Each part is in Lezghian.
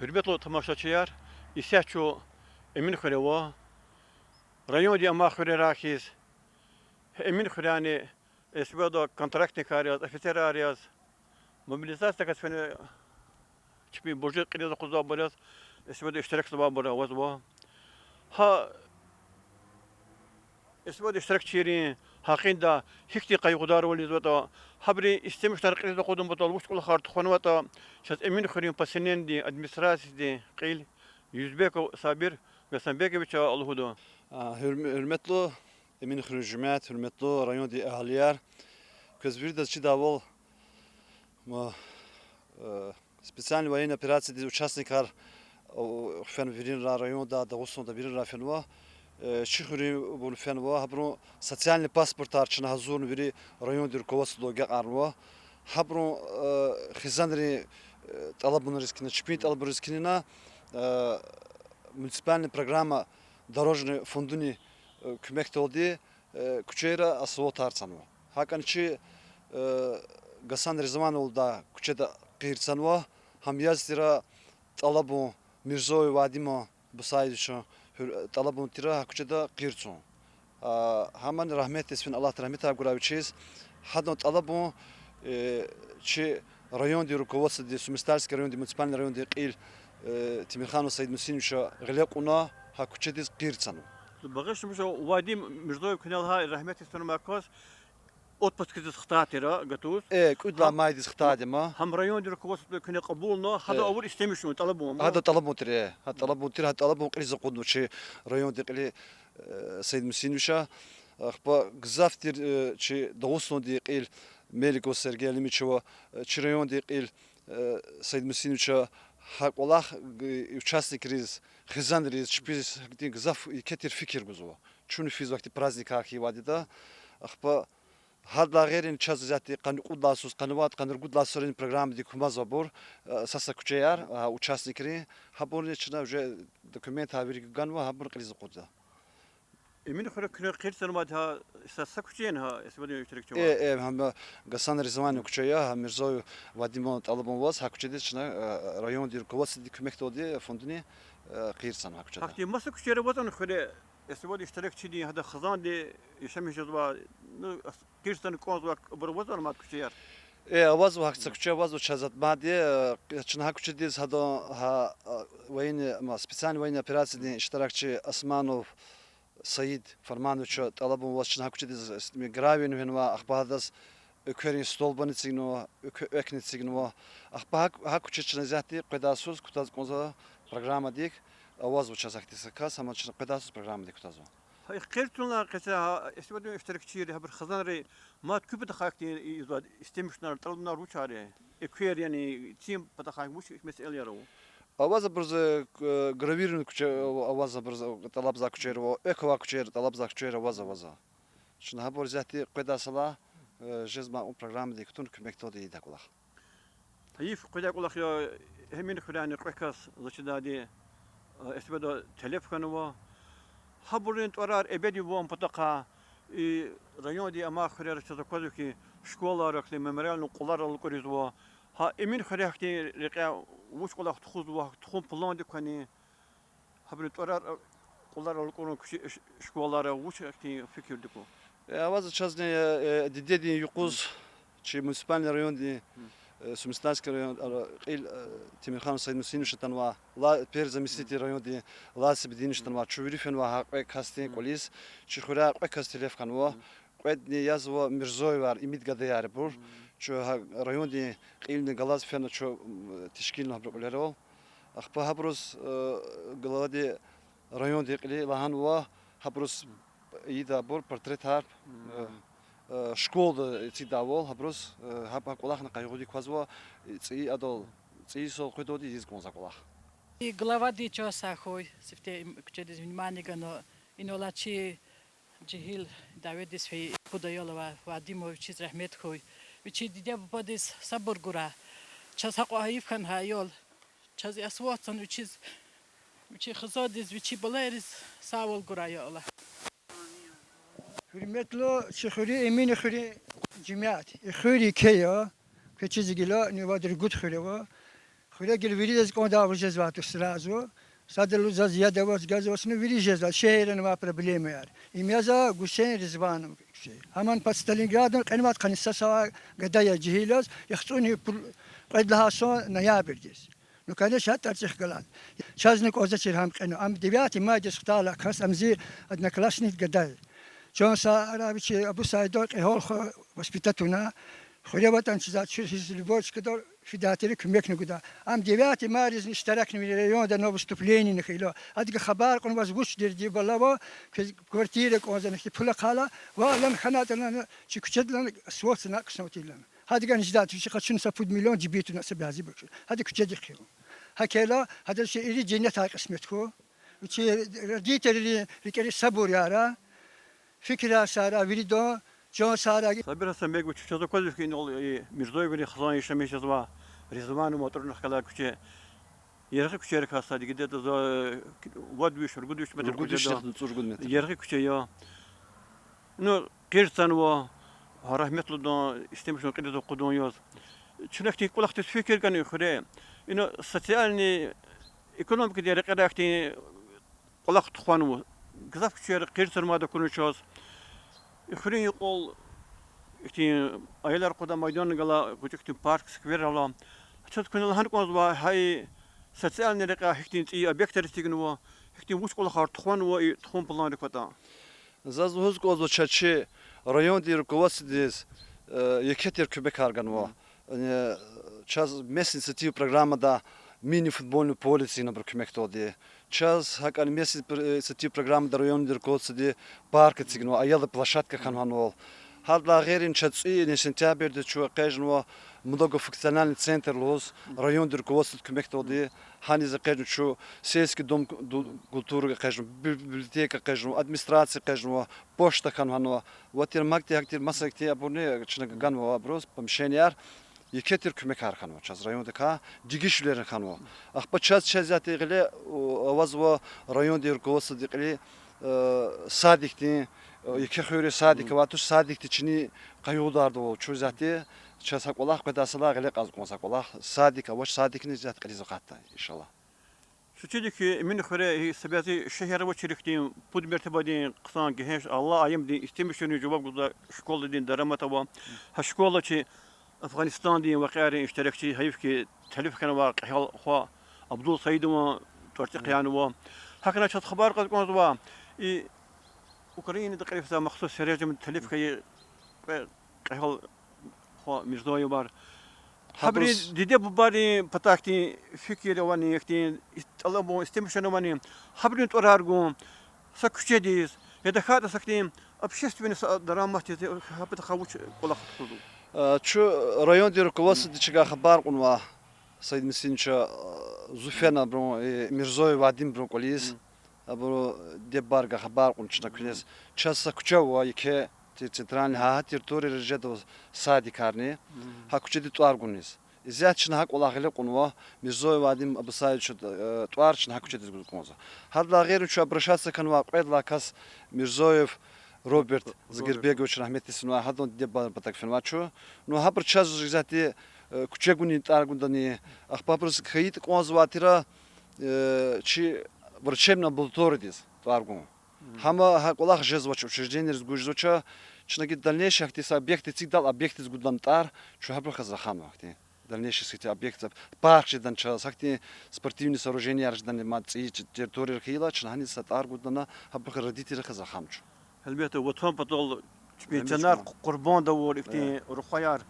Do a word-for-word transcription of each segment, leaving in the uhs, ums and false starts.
Гьуьрметлу тамашачияр, исятда чун Эминхуьре ава. Райондин амай хуьрерай хьиз, Эминхуьрени СВО-да контрактникар яз, офицерар яз, мобилизациядихъ галаз фена, чпин буржи кьилиз акъудзавайбур яз, СВО-да иштиракзавайбур авазва. Гьа СВО-да иштиракчийрин гьакъиндай гьихьтин къайгъударвал ийизватӀа, гьабурун истемишунар кьилиз акъудун патал вуч кӀвалахар тухванватӀа, чаз Эминхуьруьн поселенидин администрациядин кьил Юзбеков Сабир Гасанбековича лугьуда. А, гьуьрм-, гьуьрметлу Эминхуьруьн жемят, гьуьрметлу райондин агьалияр, квез виридаз чидайвал, ма, э, специальный военный операциядин участникар, о, фена виринра районда, Дагъустанда виринра фенва. Э, чи хуьруьнбуру фенва, гьабурун социальный паспортар чна гьазурна вири райондин руководстводал агакьарнава. Гьабурун, э, хизанрин, э, тӀалабунриз кхьена, чпин тӀалабунриз кхьенвай, э, муниципальный программа дорожный фондунин, э, куьмекдалди, э, куьчейра асфальтар цанва. ГьакӀни чи, э, Гасан Ризвановалда куьчеда къир цанва, гьам яз тир тӀалабун, Мирзоев Вадима Бусаевичан гьуьр-, тӀалабун тир гьа куьчеда къир цун. А, гьамни рагьметдиз фин, Аллагьди рагьметар гурай вичиз. Гьадан тӀалабун, э, чи райондин руководстводи, Сюмси-Тальский райондин, муниципальный райондин кьил, э, Темирханов Саид Мусиновича гъиле кьуна, гьа куьчедиз къир цанва. Багъишламиша, Вадим Мирзоев куьне лагьай, рагьметдиз фин, амай кас отпускдиз хтай тир гатуз. Э, кӀуьд лагьай майдиз хтайди я ма. Гьам райондин руководствода куьне кьабулна, гьада авур истемишун, тӀалабун. Гьада тӀалабун тир, э, гьа тӀалабун тир, гьа тӀалабун кьилиз акъудна чи райондин кьил, э, Саид Мусиновича. Ахпа гзаф тир, э, чи Дагъустандин кьил Меликов Сергей Алимовича ва, э, чи райондин кьил, э, Саид Мусиновича. Гьа кӀвалах, э, участникриз, хизанриз, чпиз гьахьтин гзаф еке тир фикир гузва. Чун физвай гьахьтин праздникар хьайивди я. Ахпа гьадалай гъейри чаз исятда къанни кьуд лагьай йисуз, къанни вад, къанни ругуд лагьай йисарин программадик кумазва абур, э, са-са куьчеяр, а, участникрин. Гьабурни чна уже документар вири ганва, гьабурни кьилиз акъудда. Эминхуьре куьне къир цанвайди гьа са-са куьче яни, гьа СВО-да иштиракчи авай? Э, э, гьам Гасан Ризванован куьче я, гьа Мирзоев Вадиман тӀалабун аваз, гьа куьчедиз чна, э, райондин руководстводин куьмекдалди, фондуни, э, къир цанва гьа куьчеда. Гьахьтин маса куьчеяр авазвани хуьре, СВО-да иштиракчидин, гьада хизандин яшамиш жезвай, ну, ас-, къир цана кӀанзавай абур авазвани мад куьчеяр? Э, авазва, гьахьтин са куьче авазва чаз атӀа мадни, э, чна гьа куьчедиз гьадан, гьа, э, военный, ма, специальный военный операциядин иштиракчи Османов Саид Фармановича тӀалабун аваз чна гьа куьчедиз, э, гравийни вегьенва, ахпа гьадаз экверин столбани эцигнава, экв-, эквни эцигнава. Ахпа гьа, гьа куьче чна исятда къведай йисуз кутаз кӀанзава программадик, авазва чаз гьахьтин са кас, амма чна къведай йисуз программадик кутазва. Гьа и къир цунилай къеце гьа СВО-дин иштиракчийри, гьабурун хизанри мад куь патахъай гьахьтин ийизвай истемишунар, тӀалабунар вучар я? Эквер яни, цин патахъай вуч месэлаяр ава? Аваз абуруз, э, гравийрунин куьче, э, аваз абуруз, э, тӀалабзавай куьчеяр ава, эквер авай куьчеяр, тӀалабзавай куьчеяр аваз, аваз. Чна гьабур исятда къведай йисалай, э, жезмай кьван программадик кутун куьмекдалди ийида кӀвалах. Гьайиф, къведай кӀвалах я, Эминхуьрени кьве кас заз чидайди, э, СВО-да телеф хьанва. Гьабурун тӀварар эбеди ван патахъай, и райондин амай хуьрера чаз аквазва хьи, школайра хьтин мемориальный кьулар алукӀурзава. Гьа Эминхуьре гьахьтин рекьяй вуч кӀвалах тухузва, тухун пландик квани? Гьабурун тӀварар, кьулар алукӀурун куьче, ш-, школайра вуч гьахьтин фикирдик ква? Э, аваз чазни, э, э, дидедин юкъуз чи муниципальный райондин, э, Сюмси-Тальский район, э, кьил, э, Темирханов Саид Мусиновича атанвай, ла-, первый заместитель райондин Лазип Бединовича атанвай, чун вири фенвай гьа кьве касдин кӀвализ, чи хуьряй кьве кас телеф хьанва. Кьведни язва Мирзоевар, имид гадаярбур. Чун гьа райондин кьилдин галаз фена чун, м, тешкилна гьабурун кьуьлерал. Ахпа гьабуруз, э, главадин райондин кьили лагьанва, гьабуруз ийидайбур портретар, э, э, школада эцигдайвал, гьабуруз, э, гьаб-, гьа кӀвалахни къайгъуди квазва, э, цӀийи адал, цӀийи йисал къведалди ийиз кӀанзавай кӀвалах. И главади чаз сагъ хьуй, сифте им куьчедиз внимание гана, инал алай чи жегьил дяведиз фейи пуд аял авай Вадима, вичиз рагьмет хьуй. Вичин диде-бубадиз сабур гурай. Чаз гьакьван гьайиф хьана гьа аял. Чаз асфальт цана вичиз, вичин хизандиз, вичин балайриз сагъвал гурай, я Аллагь. Гьуьрметлу чи хуьруьн, Эминхуьруьн жемят. И хуьр еке я, квез чиз гила, нивад ругуд хуьр ава. Хуьре гила виридаз кӀандай вуж жезвай туш сразу. Садалу заз яд аваз, газ аваз, ну, вири жезва, шегьерда авай проблемаяр. Им язва Гусейн Ризванован куьче. Гьамни пад Сталинграддин кьенвай къанни са савай гада я жегьил яз, яхцӀурни пул кьвед лагьай йисан ноябрдиз. Ну, конечно, гьа тӀварцӀихъ галаз. Чазни кӀанзавачир гьам кьена. Ам девятый майдиз хтайла кас, ам зи одноклассник гада я. Чан сагърай вичи, Абусаидов, кьегьал хва воспитать авуна. Хуьре аватӀани чизвай, чуьр хьиз любой чкадал фидай тир, куьмекни гуда. Ам девятый майризни иштиракнава районда, на выступлениени хьайила. Адавай хабар кьунваз, вуч тирди, бала ава, квез квартира кӀанзавани хьи, пул ахъайла, ва алан хьанайтӀани, чи куьчедилай асфальтни ксанватилан. Гьадагани жедай туш, вичи къачуна са пуд миллион жибин туна, са бязи бакӀ. Гьада куьчедихъ хьайила. Гьакӏ хьайила, гьадаз чи ири женнет гьакӀ кьисмет хьуй. Вичи родителри рикӀери сабур яра, фикирар сара виридан, чан сара. Сабир Гьасанбегович, чаз аквазва хьи, инал и Мирзоеврин хизан яшамиш жезва, Ризванова тӀварунихъ галай куьче. Яргъи куьчерикай са дигида за, вад виш, ругуд виш метр. Ругуд виш куьчеда. Яргъи куьче я. Ну, къир цанва, гьа рагьметлудан, истемишун кьилиз акъудан яз. Чна ихьтин кӀвалахдиз фикир гана и хуьре. Ина социальный, экономикадин рекьера ихьтин кӀвалах тухванва. Гзаф куьчеяр къир цанмайди акуна чаз. И хуьруьн юкьвал ихьтин аялар къведай майдан гала, гъвечӀи ихьтин парк, сквер ала. Чаз куьне лагьана кӀанзава, гьа и социальный рекьяй гьихьтин цӀийи объектар эцигнава, гьихьтин вуч кӀвалахар тухванва, и тухун планрик кватӀа. Заз лугьуз кӀанзава, чаз чи райондин руководстводиз, э, еке тир куьмекар ганва. Э, чаз местный инициатива программада мини-футбольный поле эцигнавайбур куьмекдалди. Чаз гьакӀни местный пр-, инициатива программада райондин руководстводи парк эцигнава, аялрин площадка хьанва гьанал. Гьадалай гъейри чаз цӀийи сентябрдиз чун экъечӀнава многофункциональный центр лугьуз райондин руководстводи куьмекдалди. Гьаниз экъечӀнава чун сельский дом ку-, ду-, культуры экъечӀнава, биб-, библиотека экъечӀнава, администрация экъечӀнава, почта хьанва гьанал. Ва тир мад тир, гьахьтин маса ихьтин абурни чна ганва абуруз помещенияр. Еке тир куьмекар хьанва чаз райондикай, дегишвилерни хьанва. Ахпа чаз, чаз ятӀа гъиле, у, авазва райондин руководстводин кьиле, э, садикдин, э, еке хуьре садик авай туш, садикди чна къаюлдардайвал, чун ятӀа, чаз гьа кӀвалах къведай йисалай гъиле кьаз кӀанзава гьа кӀвалах, садик авач, садикни ятӀа кьилиз акъатда, иншаллагь. Ширинди хьи, Эминхуьре и са бязи шегьер авачир ихьтин пуд мертебадин хъсан гегьенш, алай аямдин истемишунрин жаваб гузвай школадин дарамат ава. Гьа школа чи Афгъанистандин вакъиайрин иштиракчи, гьайиф хьи, телеф хьанвай кьегьал хва Абдулсаидован тӀварцӀихъ янава. ГьакӀни чаз хабар кьаз кӀанзава, и Украинада кьиле физвай махсус серенжем телеф хьайи кьве кьегьал хва Мирзоевар. Гьабурун диде-бубайрин патахъай ихьтин фикир авани, ихьтин тӀалабун, истемишун авани, гьабурун тӀварар гун са куьчедиз, я тахьайтӀа са ихьтин общественный са дараматдиз, гьа патахъай вуч кӀвалах тухузва? Э, чун райондин руководстводи чавай хабар кьунва, Саид Мусинович, э, зун фена абурун, э, Мирзоев Вадимбурун кӀвализ, абурун диде-бубайрикай хабар кьуна чна куьнез. Чаз са куьче ава еке, тир центральный, гьа, гьа территорияда жеда садикарни, гьа куьчедиз тӀвар гуниз. Исятда чна гьа кӀвалах гъиле кьунва, Мирзоев Вадим Абусаидовичан, э, тӀвар чна гьа куьчедиз гуз кӀанзава. Гьадалай гъейри чун обращаться хьанва кьвед лагьай кас, Мирзоев Роберт Загирбегович, рагьметдиз фенвай, гьадан диде-бубайрин патахъай фенвай чун. Ну, гьабуру чаз исятда, э, куьче гунин тӀвар гудани, ахпа абуруз хьайитӀа кӀанзавай тир, э, чи врачебный амбулаториядиз тӀвар гун. Гьам гьа кӀвалах жезвач, учреждениейриз гуз жезвач, чна гила дальнейший гьахьтин са объект эцигдайла, объектдиз гудани тӀвар, чун гьабурухъ галаз раханва гьахьтин. Дальнейший са ихьтин объект, парк жедани чаз, гьахьтин спортивный сооружениеяр жедани мад цӀийи территорияр хьайила, чна гьаниз са тӀвар гудани, гьабурухъ родителрихъ галаз раханва чун. Гьелбетда, Ватан патал чпин чанар къу-, къурбанд авур ихьтин рухваяр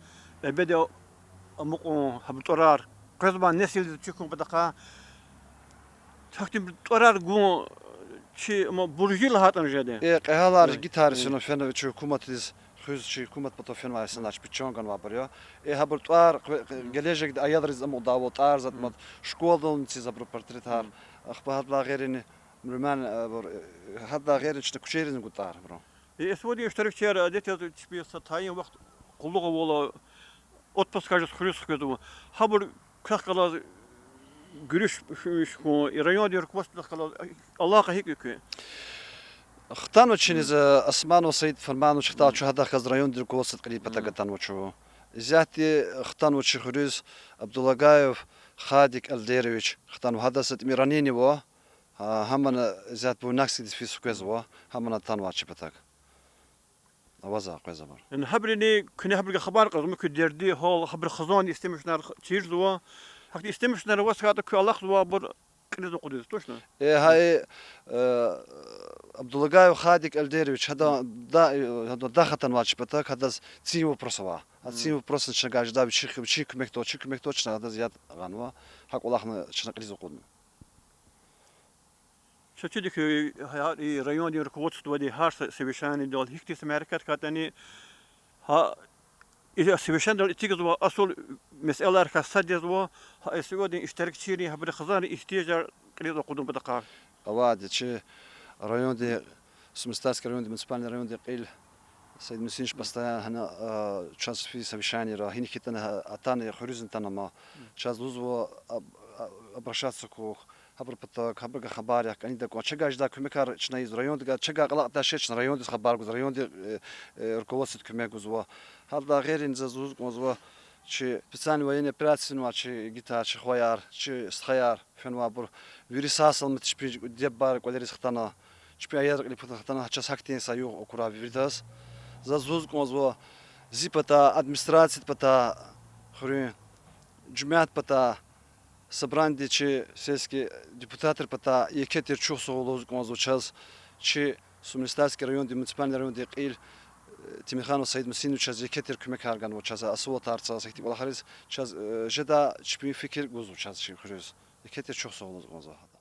эбеди амукьун, гьабурун тӀварар къвезвай несилдиз чир хьун патахъай, гьахьтин тӀварар гун чи, ма, буржи лагьайтӀани жеди. Э, кьегьалар, жигитар, синан фена чи гьукуматдиз хуьз, чи гьукумат патал фенвай инсанар, чпин чан ганвайбур я. Э, гьабурун тӀвар къве-, къве-, гележегда аялриз амукьдайвал тӀвар затӀ мад, школадал нициз абурун портретар. Ахпа гьадалай гъейрини, муаллимар, э, абур, э, гьадалай гъейрини чна куьчейризни гуда тӀвар абурун. Э, СВО-дин иштиракчияр, адетдиз, чпи са тайин вахт къуллугъ авурла, отпуск жез хуьруьз хквезва. Гьабур квехъ галаз гуьруьш хьун, и райондин руководстводихъ галаз алакъа гьикӀ я куь? Хтанва чиниз, э, Османов Саид Фарманович хтайла чун гьадахъ галаз райондин руководстводин кьилин патав гатанва чун. Исятда хтанва чи хуьруьз Абдулагаев Хадик Эльдерович хтанва, гьадаз са тӀимил ранение ава, гьамани исятда Буйнакскдиз физ хквезва, гьамани атанвай чи патав. Авазва къвезва. Яни гьабуруни куьне гьабурукай хабар кьазма, куь дерди, гьал, гьабурун хизанди, истемишунар чирзава. Гьахьтин истемишунар аваз хьайитӀа, кьве алахъзавайбур кьилиз акъудиз, точно? Э, гьа, э, Абдулагаев Хадик Эльдерович, гьада, да, э, гьада даха атанвай чи патав, гьадаз цин вопрос ава. Гьа цин вопросни чна гьажда, вичи, вичин куьмек тун, чи куьмек тун, чна гьадаз яд гъанва. Гьа кӀвалахни чна кьилиз акъудна. Чаз чида хьи, гьа, и райондин руководстводи гьар са совещаниедал гьихьтин са мярекат хьайитӀани, гьа, и совещаниедал эцигзавай асул месэлайрикай сад язва, гьа СВО-дин иштиракчийрин, гьабурун хизанрин игьтияжар кьилиз акъудун патахъай. Авайди чи райондин, Сумистославский райондин, муниципальный райондин кьил Саид Мусинович постоянно гьана, а, чаз физ совещаниера, гьина хьайитӀани гьа атана, хуьруьзни атана ама. Чаз лугьузва, а, а, обращаться хьухь, гьабурун патав, гьабурукай хабар яхъ, кӀанида кван, чавай жедай куьмекар чна ийиз райондикай, чавай алакьдай шей чна райондиз хабар гуз, райондин, э, э, руководстводи куьмек гузва. Гьадалай гъейри заз лугьуз кӀанзава, чи специальный военный операция авунвай чи игитар, чи хваяр, чи стхаяр фенвайбур, вири сагъ-саламат чпин диде-бубайрин кӀвалериз хтана, чпин аялрин кьилихъ хтана, чаз гьахьтин са югъ акурай виридаз. Заз лугьуз кӀанзава, зи патай, администрациядин патай, хуьруьн жемятдин патай, собраниедин чи сельский депутатрин патай еке тир чухсагъул лугьуз кӀанзава чаз, чи Сумистославский райондин, муниципальный райондин кьил, э, Темирханов Саид Мусиновичаз еке тир куьмекар ганва чаз, асфальтар цаз, гьахьтин кӀвалахриз чаз, э, жедай чпин фикир гузва чаз чи хуьруьз. Еке тир чухсагъул лугьуз кӀанзава.